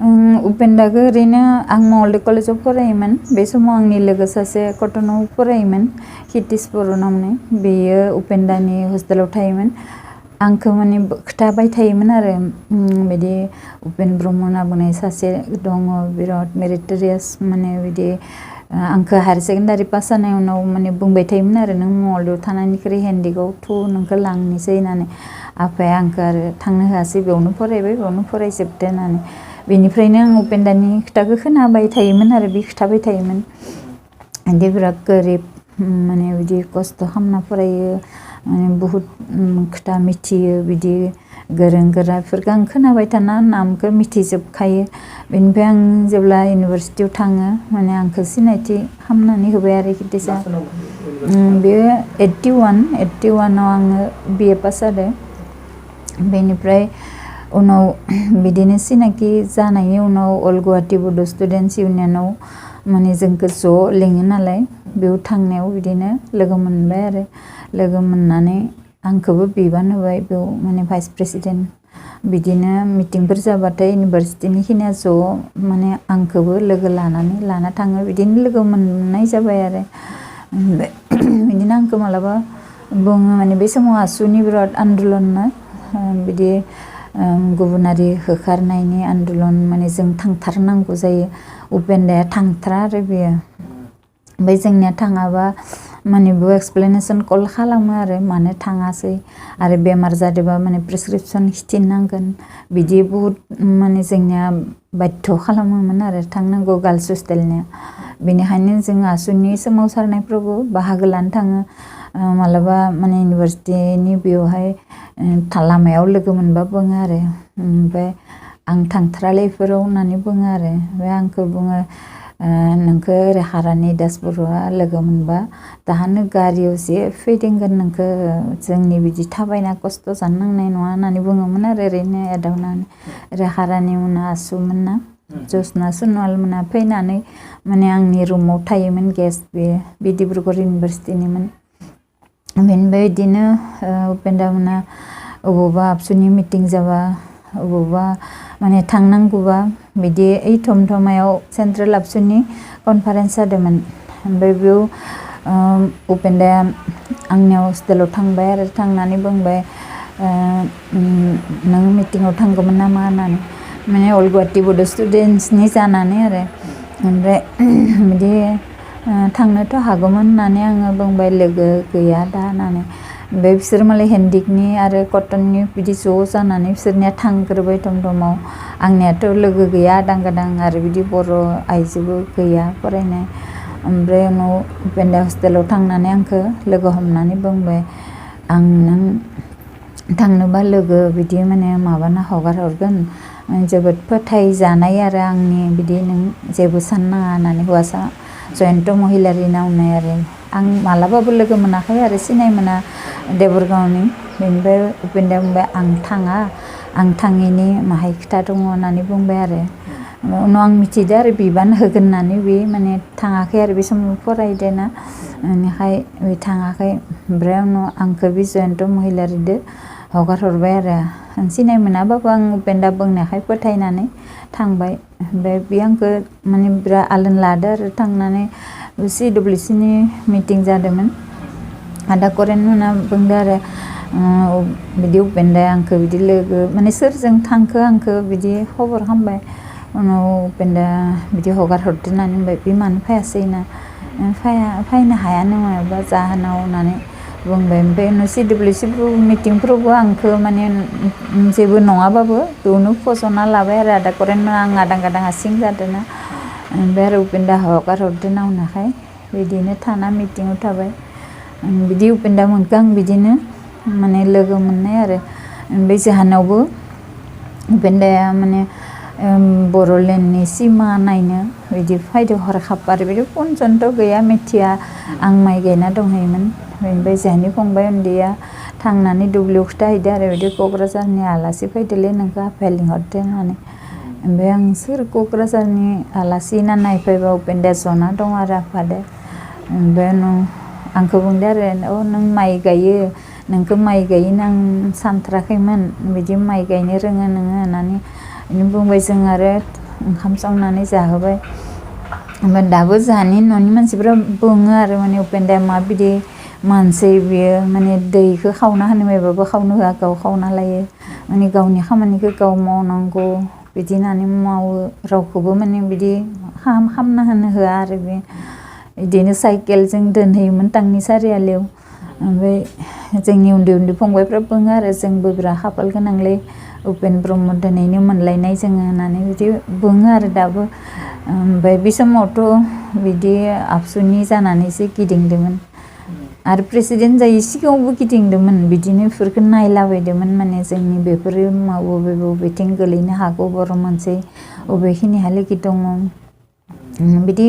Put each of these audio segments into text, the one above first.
उपेन्दाखौ ओरैनो आं मंगलदै कलेजाव फरायोमोन बे समाव आंनि लोगो सासे कटनाव फरायोमोन हितिस बर' नामनि बेयो उपेन्दानि हस्टेलाव थायोमोन आंखौ माने खोथाबाय थायोमोन आरो बिदि उपेन ब्रह्म होनना बुंनाय सासे दङ बिराद मेरिटरियास माने बिदि आंखौ हायार सेकेन्डारि पास जानाय उनाव माने बुंबाय थायोमोन आरो नों मंगलदैयाव थानायनिख्रुइ हेन्डिकआव नोंखौ लांनोसै होननानै आफाया आंखौ आरो थांनो होआसै बेयावनो फरायबाय बेयावनो फरायजोबदो होननानै बेनिफ्रायनो आं उपेन्दानि खोथाखौ खोनाबाय थायोमोन आरो बे खोथाबाय थायोमोन बिदि बिराद गोरिब माने बिदि खस्थ' खालामना फरायो माने बुहुत खोथा मिथियो बिदि गोरों गोरा बेफोरखौ आं खोनाबाय थाना नामखौ मिथिजोबखायो बेनिफ्राय आं जेब्ला इउनिभारसिटियाव थाङो माने आंखौ सिनायथि खालामनानै होबाय आरो हितिसा बेयो 81आव आङो BA पास जादों बेनिफ्राय उनाव बिदिनो सिनाखि जानायनि उनाव अल गुवाहाटी बड' स्टुडेन्टस इउनियनाव माने जोंखौ ज' लिङो नालाय बेयाव थांनायाव बिदिनो लोगो मोनबाय आरो लोगो मोननानै आंखौबो बिबान होबाय बेयाव माने भाइस प्रेसिडेन्ट बिदिनो मिटिंफोर जाबाथाय इउनिभारसिटिनि खिनिया ज' माने आंखौबो लोगो लाना थाङो बिदिनो लोगो मोननाय जाबाय आरो बिदिनो आंखौ मालाबा बुङो माने बे समाव आसुनि बिराद आन्दलन ना बिदि गुबुनारि होखारनायनि आन्दलन माने जों थांथारनांगौ जायो उपेन्दाया थांथारा आरो बेयो ओमफ्राय जोंनिया थाङाबा माने बेयाव एक्सप्लेनेसन कल खालामो आरो मानो थाङासै आरो बेमार जादोंबा माने प्रेसक्रिपसन खिथिनांगोन बिदि बुहुत माने जोंनिया बाध्य खालामोमोन आरो थांनांगौ गार्लस हस्टेलनिया बेनिखायनो जों आसुनि सोमावसारनायफ्रावबो बाहागो लानो थाङो मालाबा माने इउनिभारसिटिनि बेवहाय लामायाव लोगो मोनबा बुङो आरो ओमफ्राय आं थांथारालै बेफोराव होननानै बुङो आरो ओमफ्राय आंखौ बुङो नोंखौ रेखारानि दास बर'आ लोगो मोनबा दाहानो गारियाव जे फैदिंगोन नोंखौ जोंनि बिदि थाबायना खस्थ' जानो नांनाय नङा होननानै बुङोमोन आरो ओरैनो एदावनानै रेखारानि मोना आसुमोनना जसना सनवाल मोना फैनानै माने आंनि रुमाव थायोमोन गेस्ट बे डिब्रुगड़ इउनिभारसिटिनिमोन बेनिफ्राय बिदिनो उपेन्दा मोना अबावबा आबसुनि मिटिं जाबा अबावबा माने थांनांगौबा बिदि ओइ थमथमायाव सेन्ट्रेल आबसुनि कनफारेन्स जादोंमोन ओमफ्राय बेयाव उपेन्दाया आंनियाव हस्टेलाव थांबाय आरो थांनानै बुंबाय नों मिटिङाव थांगौमोन नामा होननानै माने अल गुवाहाटी बड' स्टुडेन्टसनि जानानै आरो ओमफ्राय बिदि थांनोथ' हागौमोन होननानै आङो बुंबाय लोगो गैया दा होननानै ओमफ्राय बिसोर मालाय हेन्डिकनि आरो कटननि बिदि ज' जानानै बिसोरनिया थांग्रोबाय टमटमाव आंनियाथ' लोगो गैया आदां गादां आरो बिदि बर' आइजोबो गैया फरायनाय ओमफ्राय उनाव उपेन्दा हस्टेलाव थांनानै आंखौ लोगो हमनानै बुंबाय आं नों थांनोबा लोगो बिदि माने माबाना हगार हरगोन जोबोद फोथायजानाय आरो आंनि बिदि नों जेबो साननाङा होननानै हौवासा जयन्त महिलारि नावनाय आरो आं मालाबाबो लोगो मोनाखै आरो सिनाय मोना देबरगावनि बेनिफ्राय उपेन्दाया बुंबाय आं थाङिनि माहाय खोथा दङ होननानै बुंबाय आरो उनाव आं मिथिदो आरो बिबान होगोन होननानै बे माने थाङाखै आरो बे समाव फरायदोना बेनिखाय बे थाङाखै ओमफ्राय उनाव आंखौ बे जयन्त महिलारिदो हगार हरबाय आरो आं सिनाय मोनाबाबो आं उपेन्दा बुंनायखाय फोथायनानै थांबाय ओमफ्राय बे आंखौ माने बिराद आलोन लादो आरो थांनानै CWCनि मिटिं जादोंमोन आदा करेन मोना बुंदो आरो बिदि उपेन्दाया आंखौ बिदि लोगो माने सोरजों थांखो आंखौ बिदि खबर खालामबाय उनाव उपेन्दा बिदि हगार हरदो होननानै बुंबाय बे मानो फैयासै ना फैनो हायानो माबा जाहोनाव होननानै बुंबाय ओमफ्राय उनाव CWC मिटिंफ्रावबो आंखौ माने जेबो नङाबाबो बेयावनो फज'ना लाबाय आरो आदा करेन आं आदां गादां हारसिं जादोंना ओमफ्राय आरो उपेन्दा हगार हरदो नावनाखाय बिदिनो थाना मिटिङाव थाबाय बिदि उपेन्दा मोनखो आं बिदिनो माने लोगो मोननाय आरो ओमफ्राय जाहोनावबो उपेन्दाया माने बर'लेण्डनि सिमा नायनो बिदि फैदो हरखाब आरो बिदि फनसनथ' गैया मिथिया आं माइ गायना दंहैयोमोन बेनिफ्राय जोंहानि फंबाय उन्दैया थांनानै दुब्लियाव खिथाहैदो आरो बिदि क'क्राझारनि आलासि फैदोलै नोंखौ आफाया लिंहरदो होननानै ओमफ्राय आं सोर क'क्राझारनि आलासि होनना नायफैबा उपेन्दाया जना दं आरो आफादो ओमफ्राय उनाव आंखौ बुंदो आरो नों माइ गायो नोंखौ माइ गायोनो आं सानथ्राखैमोन बिदि माइ गायनो रोङो नोङो होननानै बुंबाय जों आरो ओंखाम संनानै जाहोबाय ओमफ्राय दाबो जाहानि न'नि मानसिफ्रा बुङो आरो माने उपेन्दाया माबायदि मानसि बियो माने दैखौ खावना होनोबाबो खावनो होआ गाव खावना लायो माने गावनि खामानिखौ गाव मावनांगौ बिदि होननानै मावो रावखौबो माने बिदि खामना होनो होआ आरो बे बिदिनो साइकेलजों दोनहैयोमोन टांनि सारियालियाव ओमफ्राय जोंनि उन्दै उन्दै फंबायफ्रा बुङो आरो जोंबो बिराद खाफाल गोनांलै उपेन ब्रह्म दिनैनो मोनलायनाय जोङो होननानै बिदि बुङो आरो दाबो ओमफ्राय बे समावथ' बिदि आबसुनि जानानैसो गिदिंदोंमोन आरो प्रेसिडेन्ट जायै सिगाङावबो गिदिंदोंमोन बिदिनो बेफोरखौ नायलाबायदोंमोन माने जोंनि बेफोरो बबेथिं गोलैनो हागौ बर' मानसि बबेखिनिहालागि दङ बिदि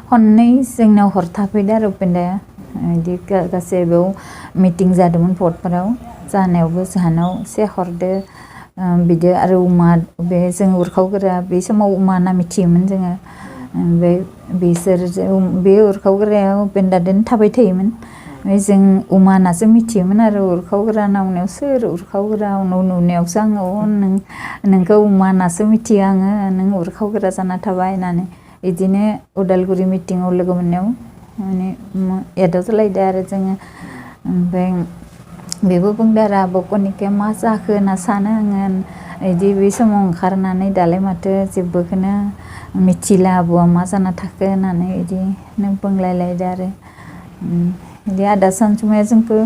खननै जोंनाव हर थाफैदों आरो उपेन्दाया बिदि गासै बेयाव मिटिं जादोंमोन भटफोराव जानायावबो जाहानाव एसे हरदो बिदि आरो उमा बे जों उरखावगोरा बे समाव उमा होनना मिथियोमोन जोङो ओमफ्राय बिसोर बे उरखावगोराया उपेन्दादों थाबाय थायोमोन ओमफ्राय जों उमा होननासो मिथियोमोन आरो उरखावगोरा नावनायाव सोर उरखावगोरा उनाव नुनायावसो आङो नोंखौ उमा होननासो मिथियो आङो नों उरखावगोरा जाना थाबाय होननानै बिदिनो उदालगुरि मिटिङाव लोगो मोननायाव माने एदावज्लायदों आरो जोङो ओमफ्राय बेबो बुंदों आरो आब' कनिकाया मा जाखो होनना सानो आङो बिदि बे समाव ओंखारनानै दालाय माथो जेबोखौनो मिथिला आब'आ मा जाना थाखो होननानै बिदिनो बुंलायलायदों आरो बिदि आदा सानसुमाया जोंखौ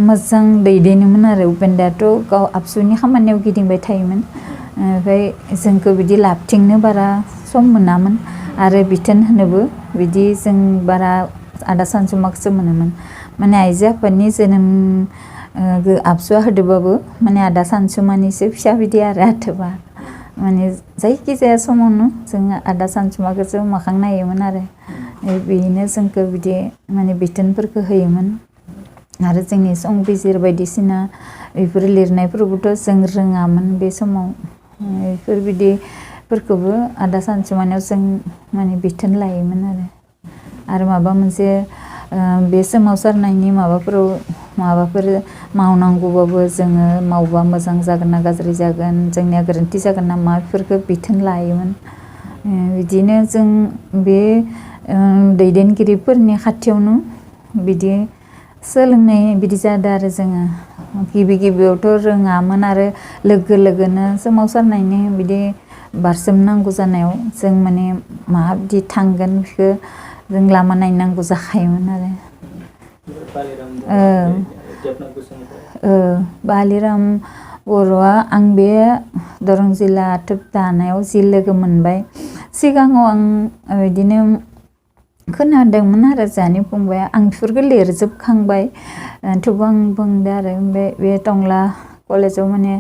मोजां दैदेनोमोन आरो उपेन्दायाथ' गाव आबसुनि खामानियाव गिदिंबाय थायोमोन ओमफ्राय जोंखौ बिदि लाबथिंनो बारा सम मोनामोन आरो बिथोन होनोबो बिदि जों बारा आदा सानसुमाखौसो मोनोमोन माने आइजो आफादनि जोनोम आबसुआ होदोबाबो माने आदा सानसुमानिसो फिसा बिदि आरो आथोबा माने जायखिजाया समावनो जोङो आदा सानसुमाखौसो मोखां नायोमोन आरो बेनो जोंखौ बिदि माने बिथोनफोरखौ होयोमोन आरो जोंनि संबिजिर बायदिसिना बेफोर लिरनायफोरखौबोथ' जों रोङामोन बे समाव बेफोरबायदिफोरखौबो आदा सानसुमानायाव जों माने बिथोन लायोमोन आरो माबा मोनसे बे सोमावसारनायनि माबाफोर मावनांगौबाबो जोङो मावबा मोजां जागोन ना गाज्रि जागोन जोंनिया गोरोन्थि जागोन नामा बेफोरखौ बिथोन लायोमोन बिदिनो जों बे दैदेनगिरिफोरनि खाथियावनो बिदि सोलोंनाय बिदि जादों आरो जोङो गिबियावथ' रोङामोन आरो लोगोनो सोमावसारनायनि बिदि बारसोमनांगौ जानायाव जों माने माबायदि थांगोन बेखौ जों लामा नायनांगौ जाखायोमोन आरो बालिराम बर'आ आं बे दरं जिल्ला आथोब दानायाव जि लोगो मोनबाय सिगाङाव आं बिदिनो खोनादोंमोन आरो जोंहानि फंबाया आं बेफोरखौ लिरजोबखांबाय थेवबो आं बुंदों आरो बे टंला कलेजाव माने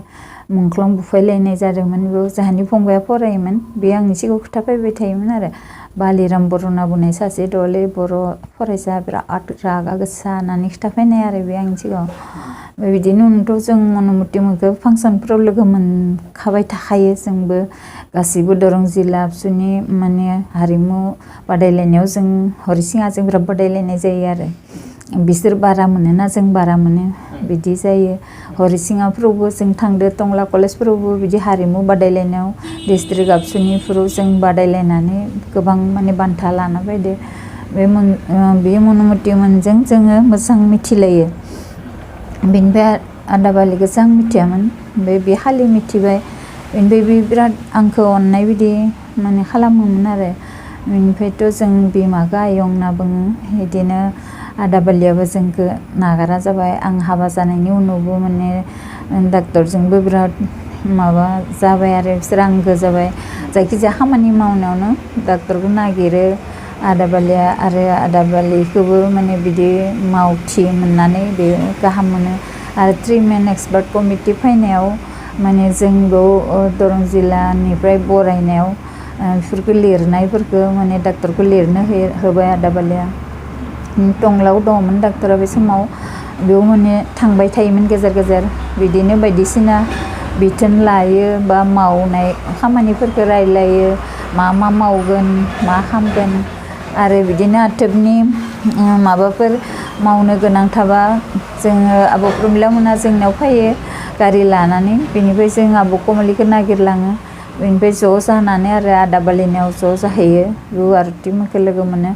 मुंख्लं बुफायलायनाय जादोंमोन बेयाव जोंहानि फंबाया फरायोमोन बे आंनि सिगाङाव खोथा फैबाय थायोमोन आरो बालिराम बर' होनना बुंनाय सासे दले बर' फरायसा बिराद रागा गोसा होननानै खिथाफैनाय आरो बे आंनि सिगाङाव बिदिनो उनावथ' जों मन'मति मोनखौ फांसनफ्राव लोगो मोनखाबाय थाखायो जोंबो गासिबो दरं जिल्ला आबसुनि माने हारिमु बादायलायनायाव जों हरिसिङाजों बिराद बादायलायनाय जायो आरो बिसोर बारा मोनोना जों बारा मोनो बिदि जायो हरिसिङाफ्रावबो जों थांदो टंला कलेजफोरावबो बिदि हारिमु बादायलायनायाव डिस्ट्रिक्ट आबसुनिफोराव जों बादायलायनानै गोबां माने बान्था लाना फैदो बे मन'मति मोनजों जोङो मोजां मिथिलायो बेनिफ्राय आदा बालिखौसो आं मिथियामोन ओमफ्राय बे खालि मिथिबाय बेनिफ्राय बे बिराद आंखौ अननाय बिदि माने खालामोमोन आरो बेनिफ्रायथ' जों बिमाखौ आयं होनना बुङो बिदिनो आदा बालियाबो जोंखौ नागारा जाबाय आं हाबा जानायनि उनावबो माने डाक्टरजोंबो बिराद माबा जाबाय आरो बिसोर आंगो जाबाय जायखिजाया खामानि मावनायावनो डाक्टरखौ नागिरो आदा बालिया आरो आदा बालिखौबो माने बिदि मावथि मोननानै बे गाहाम मोनो आरो 3 मेन एक्सपार्ट कमिटि फैनायाव माने जों बेयाव दरं जिल्लानिफ्राय बरायनायाव बेफोरखौ लिरनायफोरखौ माने डाक्टरखौ लिरनो होबाय आदा बालिया टंलायाव दङमोन डाक्टरा बे समाव बेयाव माने थांबाय थायोमोन गेजेर गेजेर बिदिनो बायदिसिना बिथोन लायो बा मावनाय खामानिफोरखौ रायलायो मा मावगोन मा खालामगोन आरो बिदिनो आथोबनि माबाफोर मावनो गोनां थाबा जोङो आब' प्रमिला मोना जोंनाव फैयो गारि लानानै बेनिफ्राय जों आब' कमलिखौ नागिरलाङो बेनिफ्राय ज' जानानै आरो आदाबालिनियाव ज' जाहैयो बेयाव आरो टिमखौ लोगो मोनो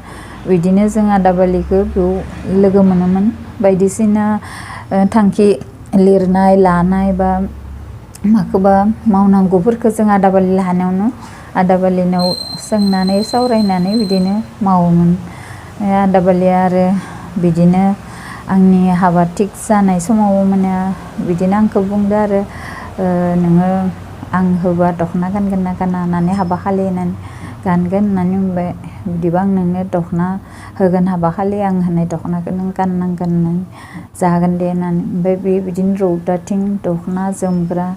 बिदिनो जों आदाबालिखौ बेयाव लोगो मोनोमोन बायदिसिना थांखि लिरनाय लानाय बा माखौबा मावनांगौफोरखौ जों आदाबालि लानायावनो आदाबालिनाव सोंनानै सावरायनानै बिदिनो मावोमोन आदाबालिया आरो बिदिनो आंनि हाबा थिग जानाय समाव माने बिदिनो आंखौ बुंदो आरो नोङो आं होबा दख'ना गानगोन ना गाना होननानै हाबा खालि होननानै गानगोन होननानै बुंबाय बिदिबा आं नोंनो दख'ना होगोन हाबा खालि आं होनाय दख'नाखौ नों गाननांगोन होननानै जागोन दे होननानै ओमफ्राय बिदिनो रौताथिं दख'ना जोमग्रा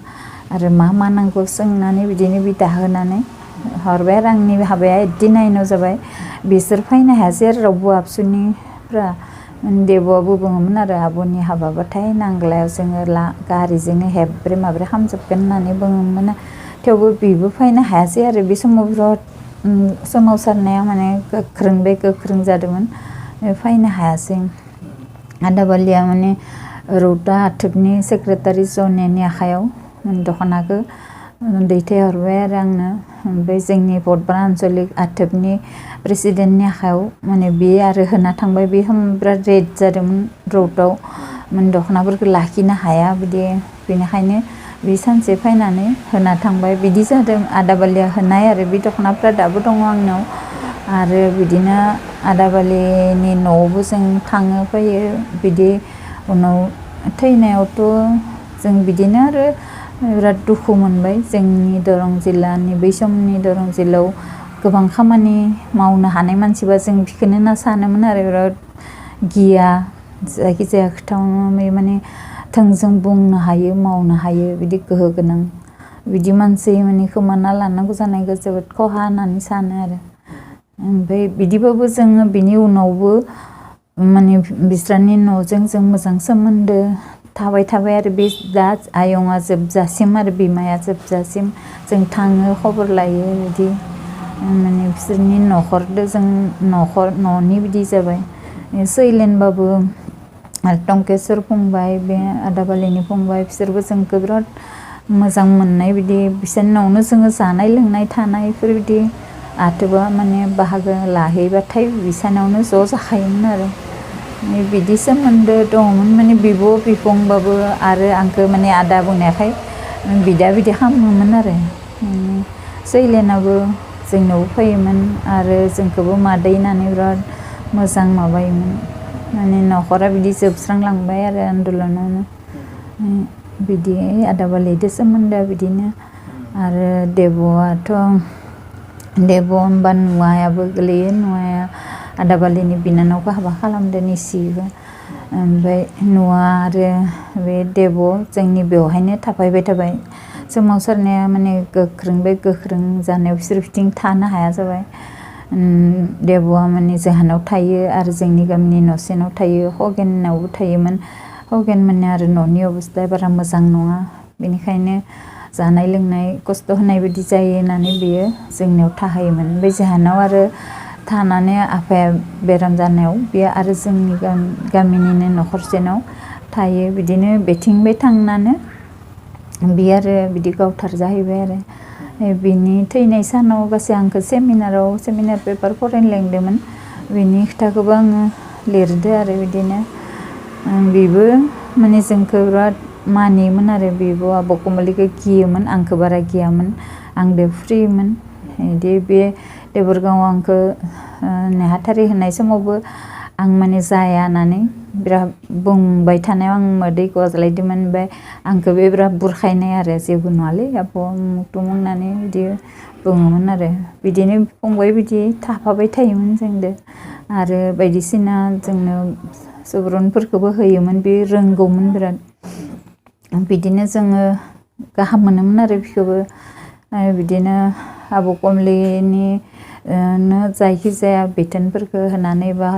आरो मा नांगौ सोंनानै बिदिनो बिदा होनानै हरबाय आरो आंनि हाबाया 89 जाबाय बिसोर फैनो हायासै आरो रावबो आबसुनिफ्रा देब'आबो बुङोमोन आरो आब'नि हाबाबाथाय नांग्लायाव जोङो गारिजोंनो हेब्रे माब्रे खामजोबगोन होननानै बुङोमोन थेवबो बिबो फैनो हायासै आरो बे समाव बिराद सोमावसारनाया माने गोख्रों जादोंमोन फैनो हायासै आदाबालिया माने रौता आथोबनि सेक्रेटारि जनेनि आखायाव दख'नाखौ दैथायहरबाय आरो आंनो ओमफ्राय जोंनि भटबारा आन्सलिक आथोबनि प्रेसिडेन्टनि आखायाव माने बे आरो होना थांबाय बे बिराद रेड जादोंमोन रौताव माने दख'नाफोरखौ लाखिनो हाया बिदि बेनिखायनो बे सानसे फैनानै होना थांबाय बिदि जादों आदाबालिया होनाय आरो बे दख'नाफ्रा दाबो दङ आंनाव आरो बिदिनो आदाबालिनि न'आवबो जों थाङो फैयो बिदि उनाव थैनायावथ' जों बिदिनो आरो बिराद दुखु मोनबाय जोंनि दरं जिल्लानि बै समनि दरं जिल्लायाव गोबां खामानि मावनो हानाय मानसिबा जों बेखौनो होनना सानोमोन आरो बिराद गिया जायखिजाया खोथायावनो माने थोंजों बुंनो हायो मावनो हायो बिदि गोहो गोनां बिदि मानसि माने खोमाना लानांगौ जानायखौ जोबोद खहा होननानै सानो आरो ओमफ्राय बिदिबाबो जोङो बिनि उनावबो माने बिस्रानि न'जों जों मोजां सोमोन्दो थाबाय आरो बे दा आयंआ जोबजासिम आरो बिमाया जोबजासिम जों थाङो खबर लायो बिदि माने बिसोरनि न'खरदो जों न'नि बिदि जाबाय सैलेनबाबो आरो टंकेश्वर फंबाय बे आदाबालिनि फंबाय बिसोरबो जोंखौ बिराद मोजां मोननाय बिदि बिसोरनि न'आवनो जोङो जानाय लोंनाय थानाय बेफोरबायदि आथोबा माने बाहागो लाहैबाथाय बिसानावनो ज' जाखायोमोन आरो बिदि सोमोन्दो दङमोन माने बिब' बिफंबाबो आरो आंखौ माने आदा बुंनायखाय बिदा बिदि खालामोमोन आरो सैलेनाबो जोंनावबो फैयोमोन आरो जोंखौबो मादै होननानै बिराद मोजां माबायोमोन माने न'खरा बिदि जोबस्रांलांबाय आरो आन्दलनावनो बिदि आदाबालिजों सोमोन्दोआ बिदिनो आरो देब' होनबा नुवायाबो गोलैयो नुवाया आदाबालिनि बिनानावखौ हाबा खालामदो निसिबो ओमफ्राय नुवा आरो बे देब' जोंनि बेवहायनो थाफैबाय थाबाय सोमावसारनाया माने गोख्रों जानायाव बिसोर बिथिं थानो हाया जाबाय देब'आ माने जोंहानाव थायो आरो जोंनि गामिनि न'सेनाव थायो खगेनावबो थायोमोन खगेन माने आरो न'नि अबस्थाया बारा मोजां नङा बेनिखायनो जानाय लोंनाय खस्थ' होनाय बायदि जायो होननानै बियो जोंनियाव थाहैयोमोन ओमफ्राय जोंहानाव आरो थानानै आफाया बेराम जानायाव बियो आरो जोंनि गामिनिनो न'खरसेनाव थायो बिदिनो बेथिंबाय थांनानै बि आरो बिदि गावथार जाहैबाय आरो बिनि थैनाय सानाव गासै आंखौ सेमिनार पेपार फरायनो लेंदोंमोन बिनि खोथाखौबो आङो लिरदो आरो बिदिनो बेबो माने जोंखौ बिराद मानियोमोन आरो बेबो आब' कमलिखौ गियोमोन आंखौ बारा गियामोन आंदो फ्रिमोन बिदि बे देबोरगावआव आंखौ नेहाथारि होनाय समावबो आं माने जाया होननानै बिराद बुंबाय थानायाव आं मोदै गज्लायदोंमोन ओमफ्राय आंखौ बे बिराद बुरखायनाय आरो जेबो नङालै आब' मुक्तुं होननानै बिदि बुङोमोन आरो बिदिनो फंबाय बिदि थाफाबाय थायोमोन जोंजों आरो बायदिसिना जोंनो सुबुरुनफोरखौबो होयोमोन बे रोंगौमोन बिराद बिदिनो जोङो गाहाम मोनोमोन आरो बिखौबो बिदिनो आब' कमलिनि जायखिजाया बिथोनफोरखौ होनानै बा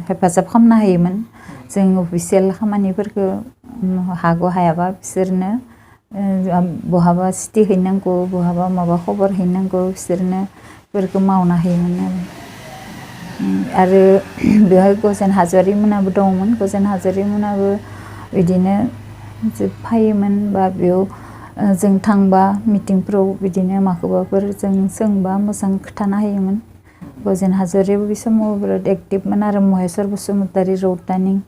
हेफाजाब खालामना होयोमोन जों अफिसियेल खामानिफोरखौ हागौ हायाबा बिसोरनो बहाबा सिटि हैनांगौ बहाबा माबा खबर हैनांगौ बिसोरनो बेफोरखौ मावना होयोमोन आरो बेवहाय गजेन हाज'वारि मोनाबो दङमोन गजेन हाज'वारि मोनाबो बिदिनो फैयोमोन बा बेयाव जों थांबा मिटिंफ्राव बिदिनो माखौबाफोर जों सोंबा मोजां खोथाना होयोमोन। गजेन हाज'वारियाबो बे समाव बिराद एक्टिभमोन आरो महेस्वर बसुमतारी रौतानि।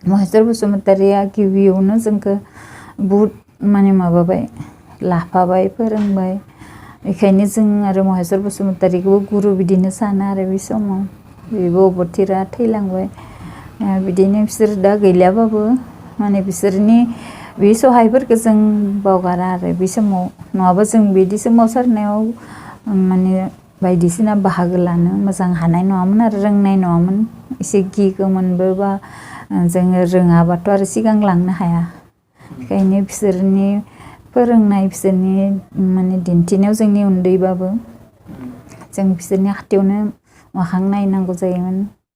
महेस्वर बसुमतारीया गिबियावनो जोंखौ बुहुद माने माबाबाय लाफाबाय फोरोंबाय। बेखायनो जों आरो महेस्वर बसुमतारीखौबो गुरु बिदिनो सानो आरो बे समाव। बेबो अबथिरा थैलांबाय। बिदिनो बिसोर दा गैलाबाबो माने बिसोरनि बे सहायफोरखौ जों बावगारा आरो बे समाव। नङाबा जों बिदि सोमावसारनायाव माने बायदिसिना बाहागो लानो मोजां हानाय नङामोन आरो रोंनाय नङामोन। एसे गिगौमोनबो बा जोङो रोङाबाथ' आरो सिगां लांनो हाया। बेखायनो बिसोरनि फोरोंनाय बिसोरनि माने दिन्थिनायाव जोंनि उन्दैबाबो जों बिसोरनि खाथियावनो मोखां नायनांगौ जायोमोन।